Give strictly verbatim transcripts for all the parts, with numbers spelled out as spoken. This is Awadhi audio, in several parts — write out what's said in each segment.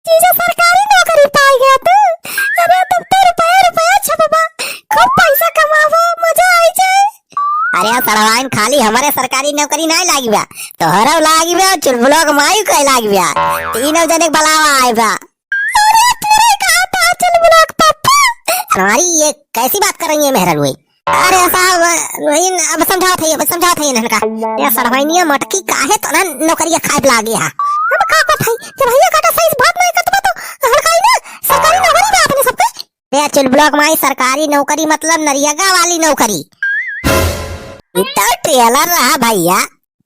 जीजा, सरकारी नौकरी पाइ गया तू। अरे, तब तो रुपया, रुपया छपबा, खूब पैसा कमाबो, मजा आइ जाए। अरे सड़वाइन, खाली हमरे सरकारी नौकरी नाहीं लागि बा, तोहरो लागि बा, चुलबुलवा क माई क लागि बा, तीनों जने क बलावा आइ बा। अरे, तोरे का था चुलबुलवा क पप्पा? सड़वाइन, ये कैसी बात कर रही है मेहरारू? अरे साहब, वही न, अब समझावत है, अब समझावत है इन्हन का। ये सड़वाइनिया मटकी काहे तो ना नौकरिया खाए लागे हा। अब का करत है? जब भैया काटा सही से बात नाहीं करत बा तो हड़काई ना, सरकारी नौकरी बा अपने सबके। अरे चुलबुलवा क माई, सरकारी नौकरी मतलब नरेगा वाली नौकरी। ई तो trailer रहा भैया,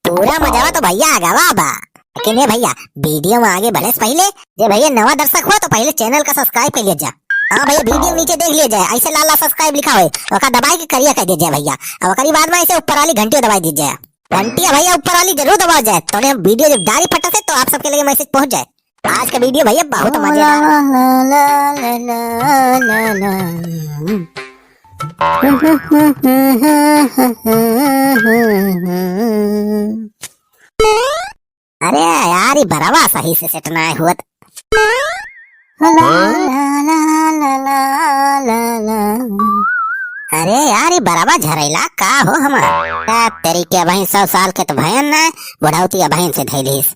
पूरा मजावा तो भैया आगवा बा। लेकिन ये भैया, video में आगे बढ़े से पहिले, जे भैया नवा दर्शक हो तो पहिले channel का subscribe कर लिया जा। हाँ भैया, video नीचे देख लिया जाए, ऐसे लाल लाल subscribe लिखा होए, ओका दबाइ के करिया कर दिया जाए भैया। अब ओकरी बाद में ऐसे ऊपर वाली घंटी दबाइ दिया जाए। घंटी भैया ऊपर वाली जरूर दबावा जाए, तो हम video जब डाली फटा से तो आप सबके लगे message पहुँच जाए। आज का video भैया बहुत मजेदार। अरे यार, ई बरवा सही से set नाहीं होत। अरे यार, ई बरवा झरैला का हो हमार? का तेरी के, अबहिन सौ साल के तो भयन ना, बुढ़ौती अबहिन से धैलिस।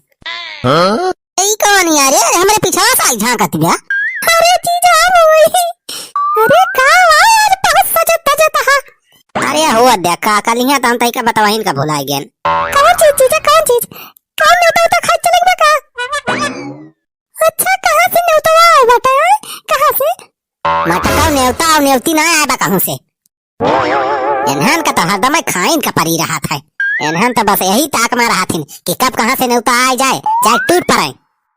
हाँ? ई कौन यार, ये हमरे पिछवा से आई झांकत बिया। अरे जीजा, हम वही। अरे का हुआ यार, बहुत सजत धजत हा। अरे हो देखा, कल यहाँ तो हम तैका बतवाइन का भुलाइ गेन। कौन चीज जीजा, कौन चीज? कौन नेवता उता खाए चले गए का? अच्छा, कहाँ से नेवता आए बाटे, आए? कहाँ से? मटका नेवता और नेवती ना आए बा कहूँ से। इन्हन का तो हरदम खाइन का परी रहत है। इन्हन तो बस यही ताक में रहत हिन कि कब कहाँ से नेवता आइ जाए, चाहे टूट पड़े।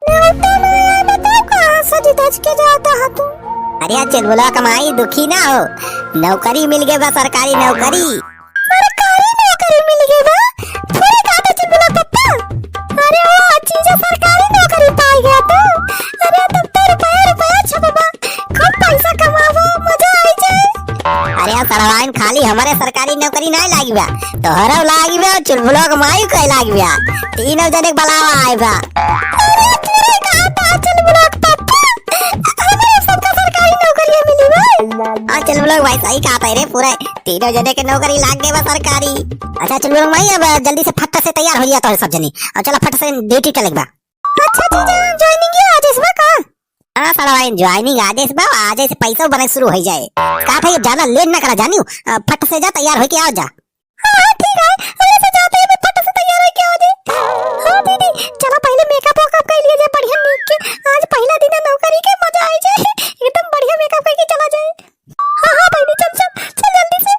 नेवता ना आए, बताओ कहाँ सज धज के जाता है तू? अरे चुलबुलवा क माई, दुखी ना हो, नौकरी मिल गए बा, सरकारी नौकरी। सरकारी नौकरी मिल गए बा? फिर का था चुलबुलवा क पप्पा? अरे ओ जीजा, सरकारी नौकरी पाइ गया तू। अरे तब तो रुपया रुपया छपबा, खूब पैसा कमाबो, मजा आइ जाए। अरे सड़वाइन, खाली हमरे सरकारी नौकरी नाहीं लागि बा, तोहरो लागि बा, चुलबुलवा क माई क लागि बा, तीनों जने क बलावा आइ बा। अरे तोरे का था चुलबुलवा क पप्पा? हमरे सबका सरकारी नौकरिया मिली बा। हाँ चुलबुलवा क भाई सही कहा था रे, पूरा तीनों जने के नौकरी लाग गए बा सरकारी। अच्छा चुलबुलवा क माई, अब जल्दी से फट से तैयार होइ जा तो सब जनी, अब चला फट से duty चले बा। अच्छा जीजा, joining ही आज इसमें का? हाँ सड़वाइन, joining आज से बा, आज से पैसा बने शुरू होइ जाए। का था, ये ज्यादा late ना करा जानियो, अ, फट से जा, तैयार होइके आओ जा। हाँ, हाँ, ठीक है, अरे से जाते हैं, फट से तैयार होइके आओ जे। हाँ दीदी, चला पहिले makeup वेकअप कर लिया जाए बढ़िया नीक के, आज पहला दिन है नौकरी के, मजा आइ जाए, एकदम बढ़िया makeup करके चला जाए। हाँ, हाँ बहिनी, चल, चल, चल जल्दी से।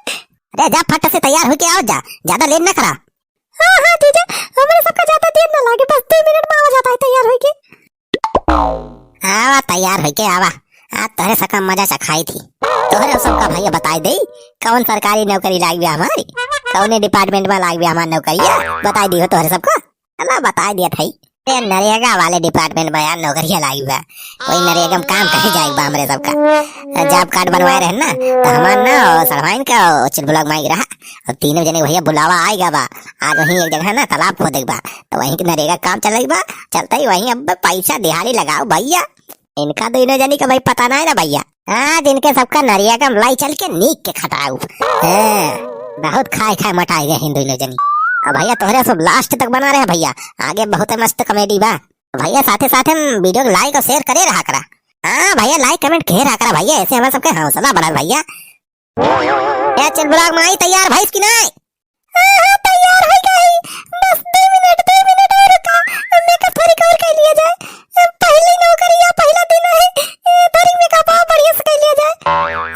अरे जा, फट से तैयार होइके आओ जा, ज्यादा late ना करा। हाँ, हाँ जीजा, हमरे सबका ज्यादा देर ना लागे, बस दो मिनट में आवा जाता है तैयार होइके। आवा तैयार होइके आवा, आज तोहरे सबका मजा चखाई थी। तोहरे सबका भैया बताइ देई, कौन सरकारी नौकरी लागि बा हमारी, कौने department में लागि बा हमार नौकरिया, बताइ दियो तोहरे सबका। चला बताइ दिया था। ए, नरेगा वाले department में यार नौकरिया लागि बा, वही नरेगा में काम करे जाए बा हमरे सबका। Job card बनवाए रहे ना, तो हमार ना, और सड़वाइन का, और चुलबुलवा क माई रहा, और तीनों जने भैया बुलावा आइ गा बा। आज वहीं एक जगह ना तालाब खोदे क बा, तो वहीं के नरेगा काम चले बा, चलते ही वहीं अब पैसा दिहाड़ी लगाओ भैया। इनका दोनों जनी का भाई पता नाहीं ना भैया। आज इनके सबका नरेगा में लाई चल के नीक के खटाऊ। हाँ, बहुत खाए खाए मोटाइ गए हैं दोनों जनी। अब भैया तोहरे सब last तक बना रहे भैया, आगे बहुत मस्त comedy बा। भैया साथे साथे हम video को like और share करे रहा करा। हाँ भैया, like comment करे रहा करा भैया, ऐसे हमारे सबके हौसला बढ़ा भैया। ए चुलबुलवा क माई, तैयार भइस कि नाहीं? हाँ, हाँ, तैयार होइ गई। बस दो मिनट, दो मिनट और रुका। अब makeup थोड़ी और कर लिया जाए। अब पहली नौकरी या पहला दिन है। ए, थोड़ी makeup और बढ़िया से कर लिया जाए।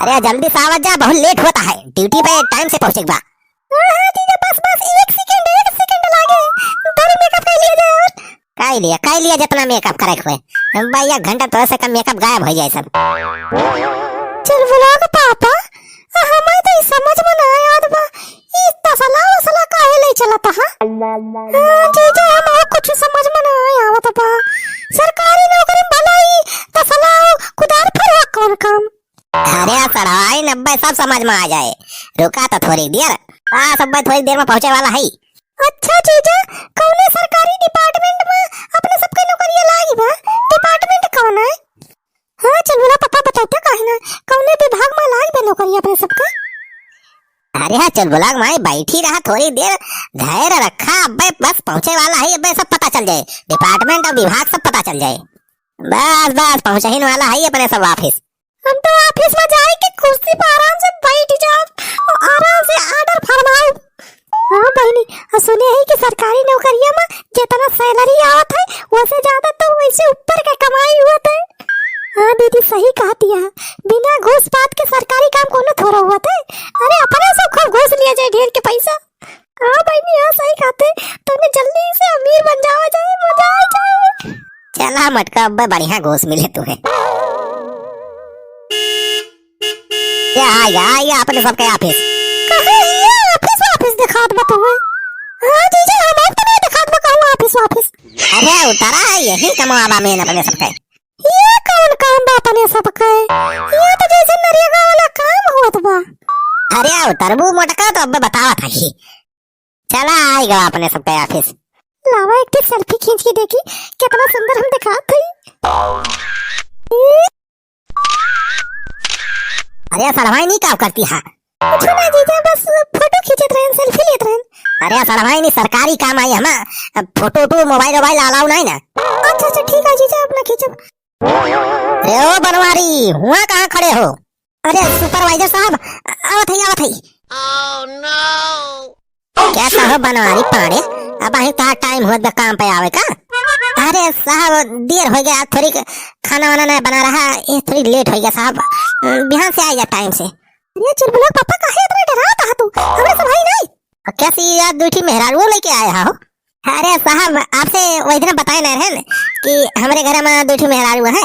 अरे, जल्दी से आवत जा, बहुत late होता है। Duty पे time से पहुँचे के बा। हाँ, हाँ, जीजा, बस, बस, एक second, एक second लागे। थोड़ी makeup कर लिया जाए और। कइ लिया, कइ लिया जितना makeup करे के होए। भाई, एक घंटा तोरे से कम makeup गायब होइ जाए सब। चुलबुलवा क पापा, आ, हमें तो ई समझ में ना आवत बा, ई तसला वसला काहे ले चलत हा? हाँ, जीजा, हम और कुछ समझ में ना आवत बा। सरकारी नौकरी में भला ई तसला, कुदार फरवा कौन काम? अरे सड़वाइन, अब्बे सब समझ में आ जाए। रुका तो थोड़ी देर। बस अब्बे थोड़ी देर में पहुँचे वाला है। अच्छा जीजा, कौने सरकारी department मा अपने सबके नौकरिया लागी बा? Department कौन है? हाँ, चुलबुला पापा बताते काहे ना, कौने विभाग मा लागी बा नौकरिया अपने सबके? अरे हाँ, चुलबुला माई बैठी रहा थोड़ी देर, धैर्य रखा, अब्बे बस पहुँचे वाला है, अब्बे सब पता चल जाए, department और विभाग सब पता चल जाए। बस, बस, पहुँचहिन वाला है अपने सब office। हम तो office मा जाए के कुर्सी पर आराम से बैठ जाब और आराम से order फरमाउब। हाँ बहिनी, और सुने ही कि सरकारी नौकरिया मा जितना salary आवत है, वसे ज्यादा तो वसे ऊपर का कमाई होत है। हाँ दीदी, सही कहत हिया, बिना घूस पात के सरकारी काम कौनो थोड़ा होत है। अरे अपने सब खूब घूस लिया जाए ढेर के पैसा। हाँ बहिनी, हाँ सही कहत है, तूने जल्दी से अमीर बन जावा जाए, मजा आ जाए। चला मटका, अब्बे बढ़िया घूस मिले तुहे। ये आ गया, आ गया अपने सबके office। कहे ये office, office दिखात बा तुहे? हाँ जीजा, हम आपको नहीं दिखात बा कहूँ office, office। अरे उतरा, यही कमवा बा main अपने सबके। ये कौन काम बा अपने सबके? ये तो जैसे नरेगा वाला काम होत बा। अरे उतरबू मोटका तो अब्बे बतावत हई। चला, आइ गवा अपने सबके office। लावा, एक ठे selfie खींच के देखी, कितना सुंदर हम दिखात हई। अरे सड़वाइनी, का करती हा? कुछ ना जीजा, बस photo खींचत रहन, selfie लेत रहन। अरे सड़वाइनी, सरकारी काम आई हमा, photo वोटो, mobile वोबाइल allow नहीं ना। अच्छा, अच्छा, ठीक है जीजा, अपना खींचब। अरे ओ बनवारी, हुआ कहाँ खड़े हो? अरे supervisor साहब, आवत हई, आवत हई। क्या कहो बनवारी पाड़े, अबहीं तोहार time होत बा काम पे आवे का? अरे साहब, देर होइ गया, थोड़ी खाना वाना नहीं बना रहा, ये थोड़ी late होइ गया साहब, बिहान से आइया time से। अरे चुलबुला पापा, काहे इतना डरात हा तू? हमरे सब हई नहीं। कैसी यार, दुइ ठी मेहरारू लेके आए हा हो? अरे साहब, आपसे वही दिन बताए नहीं रहन कि हमरे घर में दुइ ठी मेहरारू है,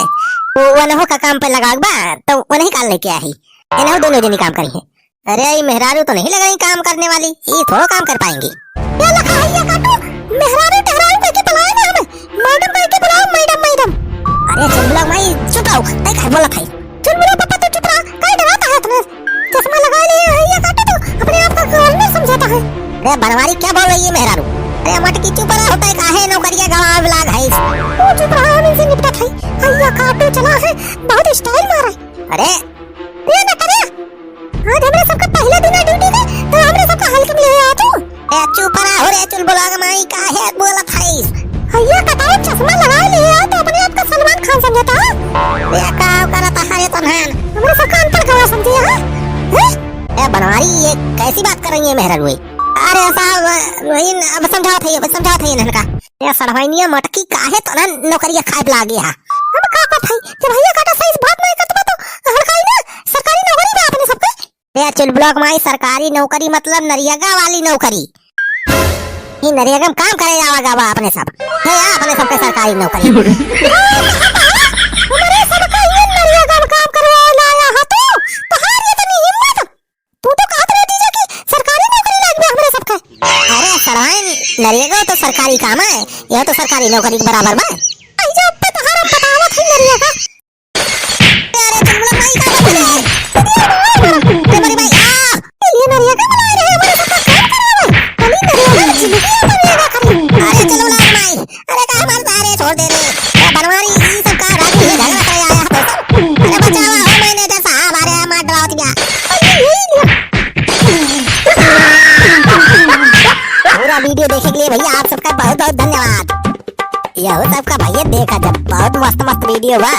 वो वनहु का काम पे लगावक बा, तो वनही काल लेके आई, इन्हें दोनों जनी काम करी है। अरे, ये मेहरारू तो नहीं लग रही काम करने वाली, ये थोड़ो काम कर पाएंगी। ये लखा है ये काटू, मेहरारू टहरारू कह के बुलाए ना हमें, madam कह के बुलाओ, madam, madam। अरे चुलबुला माई, चुप रहो, नहीं कहे बोला था। चुलबुला पापा, तू चुप रहा, काहे डराता है इतना? चश्मा लगा लिए है ये काटू, तू अपने आप को governor समझाता है। अरे बनवारी, क्या बोल रही है मेहरारू? अरे मटकी, चुप रहा, होता है काहे नौकरियां गवावे लाग है। तू चुप रहा, हम इनसे निपटत है। भैया काटू चला है, बहुत style मारा है। अरे ये ना करे। आज हमरे सबका पहला दिन है duty के, तो हमरे सबका हल्के में ले आ तू। ए, चुप रहा हो रे चुलबुला माई, काहे बोलत हईस? भैया कटाई चश्मा लगा लिए है, तो अपने आप का सलमान खान समझता है। ये का करत है रे तनहान? हमरे सबका अनपढ़ गवा समझे है? हैं? ए बनवारी, ये कैसी बात कर रही है मेहरारू? अरे साहब, वही न, अब समझावत है, अब समझावत है इनका। ए सड़वाइनिया मटकी, काहे तो ना नौकरिया खाए पे लागे है? हम का करत हई? जब भैया काटा सही से बात नहीं करत बा तो हड़काई ना, सरकारी नौकरी बा अपने सबके। ए चुलबुला माई, सरकारी नौकरी मतलब नरेगा वाली नौकरी। ये नरेगा में काम करे जावा गवा अपने सब। हे या अपने सबके सरकारी नौकरी। हमारे सबका ये नरेगा में काम करवावे लाया है तू। तहार ये तनी हिम्मत। तू तो कहत रहे जीजा कि सरकारी नौकरी लाग में हमरे सबका। अरे सड़वाइन, नरेगा तो सरकारी काम है, यह तो सरकारी नौकरी के बराबर बा। आई जो अब तहार बतावत है नरेगा। अरे चुलबुला माई का बात है? अरे बड़ी माई, आ! ये नरेगा बुला रहे हैं, हमारे सबका काम करावे। खाली नरेगा में जिंदगी अपन नरेगा करी। अरे चुलबुला माई, अरे का हमार तारे छोड़ दे रे। ए बनवारी, ई सब का रात में झगड़ा करे आया है तो सब। अरे बचावा हो manager साहब, अरे हमार डरावत गया। अरे ये लिया। पूरा video देखे के लिए भैया आप सबका बहुत बहुत धन्यवाद। यहो सबका भैया देखा जब बहुत मस्त मस्त video बा।